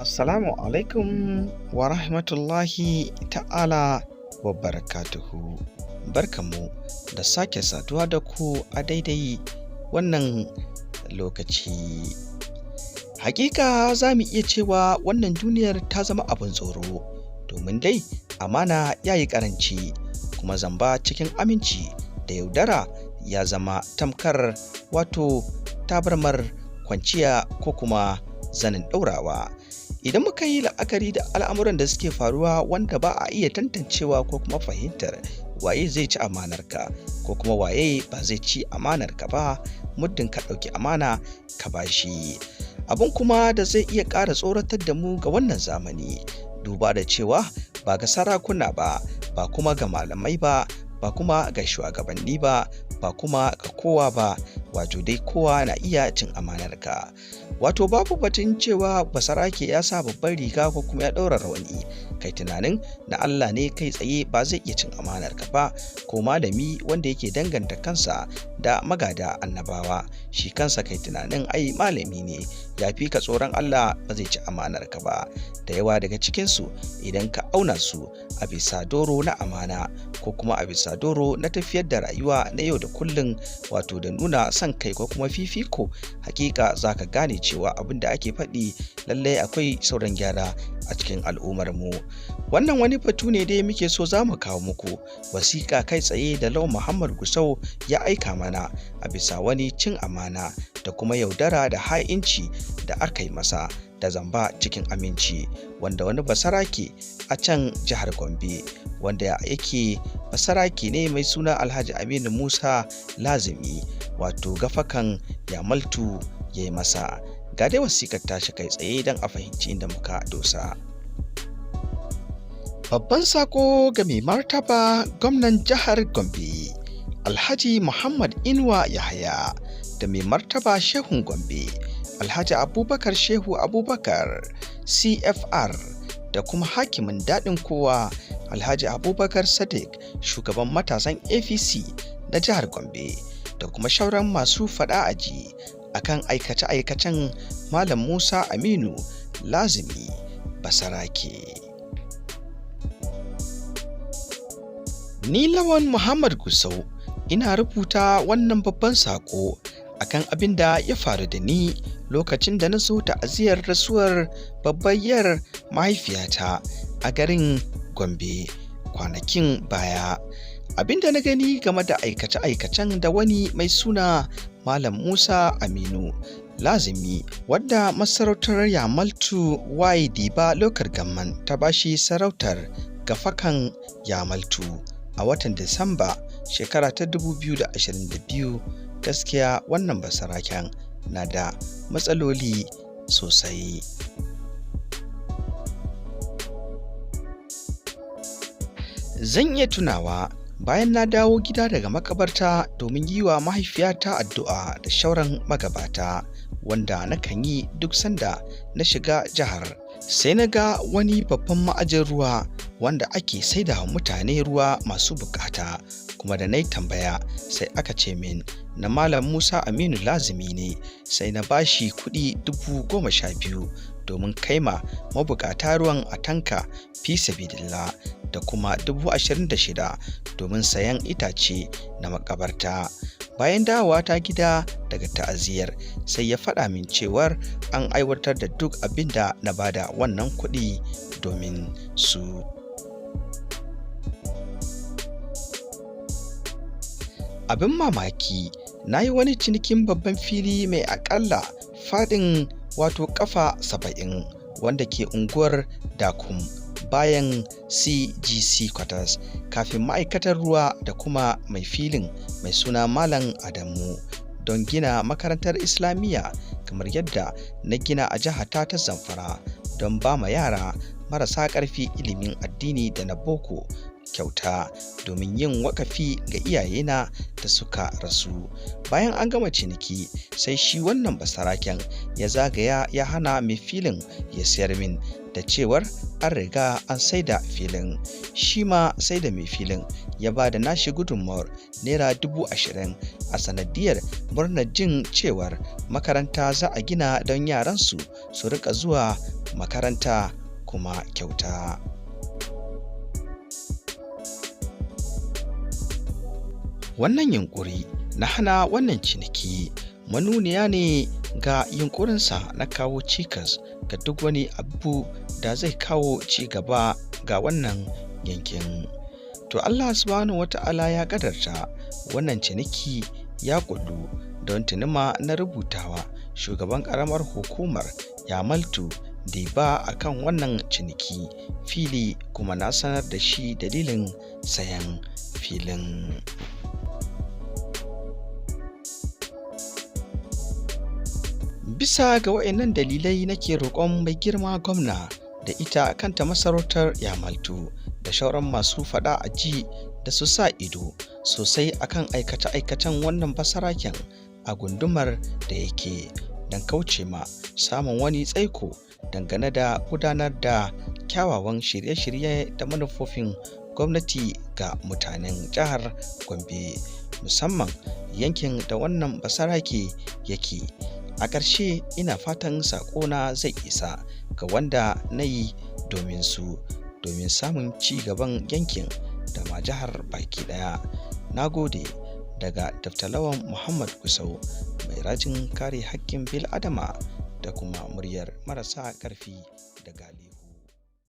Assalamu alaikum wa rahmatullahi ta'ala wa barakatuhu. Barkanmu da sake saduwa da ku a daidai wannan lokaci. Hakika za mu iya cewa wannan duniyar ta zama abin tsoro, domin dai amana ya yi ƙaranci, kuma zamba cikin aminci da yaudara ya zama tamkar wato tabarmar kwanciya ko kuma zanin ɗaurawa. Idan muka yi la'akari da al'amuran da suke faruwa wanda ba a iya tantancewa ko kuma fahimtar waye zai ci amanarka ko kuma waye ba zai ci amanarka ba muddin ka ɗauki amana ka bashi. Abin kuma da zai iya ƙara tsoratar da mu ga wannan zamani, duba da cewa ba ga sarakuna ba, ba kuma ga malamai ba, ba kuma ga shugabanni ba, ba kuma ga kowa ba, wato dai kowa na iya cin amanarka. Wato babu batun cewa basarake ya sa babban riga ko kuma ya ɗaura rawani, kai tunanin na Allah ne kai tsaye ba zai iya cin amanarka ba, ko malami wanda yake danganta kansa da magada annabawa, shi kansa kai tunanin ai malami ne, ya fi ka tsoron Allah, ba zai ci amanarka ba. Da yawa daga cikinsu, idan ka auna su a bisa doro na amana ko kuma a bisa doro na tafiyar da rayuwa na yau da kullum, wato da nuna son kai ko kuma fifiko, hakika za ka gane cewa abin da ake faɗi lallai akwai sauran gyara a cikin al'ummar mu. Wannan wani batu ne dai muke so za mu kawo muku wasiƙa kai tsaye da Lawan Muhammad Gusau ya aika mana a bisa wani cin amana da kuma yaudara da ha'inci da aka yi masa da zamba cikin aminci, wanda wani basarake a can jihar Gombe, wanda yake basarake ne mai suna Alhaji Aminu Musa Lazimi, wato Gafakan Yamaltu, ya yi masa. Ga dai wasiƙar tashi kai tsaye don a fahimci inda muka dosa. Babban sako ga mai martaba gwamnan jihar Gombe, Alhaji Muhammad Inuwa Yahaya, da mai martaba Shehun Gombe, Alhaji Abubakar Shehu Abubakar CFR, da kuma hakimin Daɗin Kowa, Alhaji Abubakar Sadiq, shugaban matasan APC na jihar Gombe, da kuma shauran masu faɗa aji, akan aikace-aikacen Malam Musa Aminu Lazimi Basarake. Ni Lawan Muhammad Gusau ina rubuta wannan babban saƙo akan abin da ya faru da ni lokacin da na zo ta'aziyar rasuwar babbar yar mahaifiyata a garin Gombe kwanakin baya. Abin da na gani game da aikace-aikacen da wani mai suna Malam Musa Aminu Lazimi, wadda masarautar Yamaltu Y Diba Local Government ta bashi sarautar Gafakan Yamaltu a watan Disamba shekara ta 2022, gaskiya wannan basaraken na da matsaloli sosai. Zan iya tunawa bayan na dawo gida daga makabarta domin yi wa mahaifiyata addu'a da shauran magabata, wanda nakan yi duk sanda na shiga jihar, sai na ga wani babban ma'ajin ruwa wanda ake saida wa mutane ruwa masu bukata, kuma da na yi tambaya sai aka ce min na Malam Musa Aminu Lazimi ne. Sai na bashi kuɗi 12,000 domin kaima mabukata ruwan a tanka fi sabilillah, da kuma 26,000 domin sayan itace na makabarta. Bayan dawowa ta gida daga ta'aziyar, sai ya faɗa min cewar an aiwatar da duk abin da na bada wannan kuɗi domin su. Abin mamaki, na yi wani cinikin babban fili mai aƙalla faɗin wato ƙafa 70, wanda ke unguwar Dakum bayan CGC Quarters, kafin ma'aikatar ruwa, da kuma mai filin mai suna Malam Adamu, don gina makarantar Islamiyya kamar yadda na gina a jihata ta Zamfara don ba ma yara marasa ƙarfi ilimin addini da na boko. kyauta domin yin wakafi ga iyayena da suka rasu. Bayan an gama ciniki, sai shi wannan basaraken ya zagaya ya hana mai filin ya sayar min da cewar an riga an saida filin. Shi ma sai da mai filin ya ba da nashi gudunmawar naira 20,000 a sanadiyar murnar jin cewar makaranta za a gina don yaransu su rika zuwa makaranta kuma kyauta. Wannan yunƙuri na hana wannan ciniki manuniya ne ga yunƙurinsa na kawo cikas ga duk wani abu da zai kawo ci gaba ga wannan yankin. To Allah subhanahu wata'ala ya ƙadarta wannan ciniki ya ƙullu, don tuni ma na rubutawa shugaban ƙaramar hukumar Yamaltu Deba a kan wannan ciniki fili, kuma na sanar da shi dalilin sayan filin. Bisa ga waɗannan dalilai nake roƙon mai girma gwamna da ita kanta masarautar Yamaltu da shauran masu faɗa a ji da su sa ido sosai akan aikace-aikacen wannan basaraken a gundumar da yake, don kauce ma samun wani tsaiko dangane da gudanar da kyawawan shirye-shirye da manufofin gwamnati ga mutanen jihar Gombe, musamman yankin da wannan basarake yake. A ƙarshe ina fatan saƙona zai isa ga wanda na yi domin su, domin samun ci gaban yankin da ma jihar baki ɗaya. Na gode daga Dr. Lawan Muhammad Gusau, mai rajin kare haƙƙin bil'adama da kuma muryar marasa ƙarfi da galihu.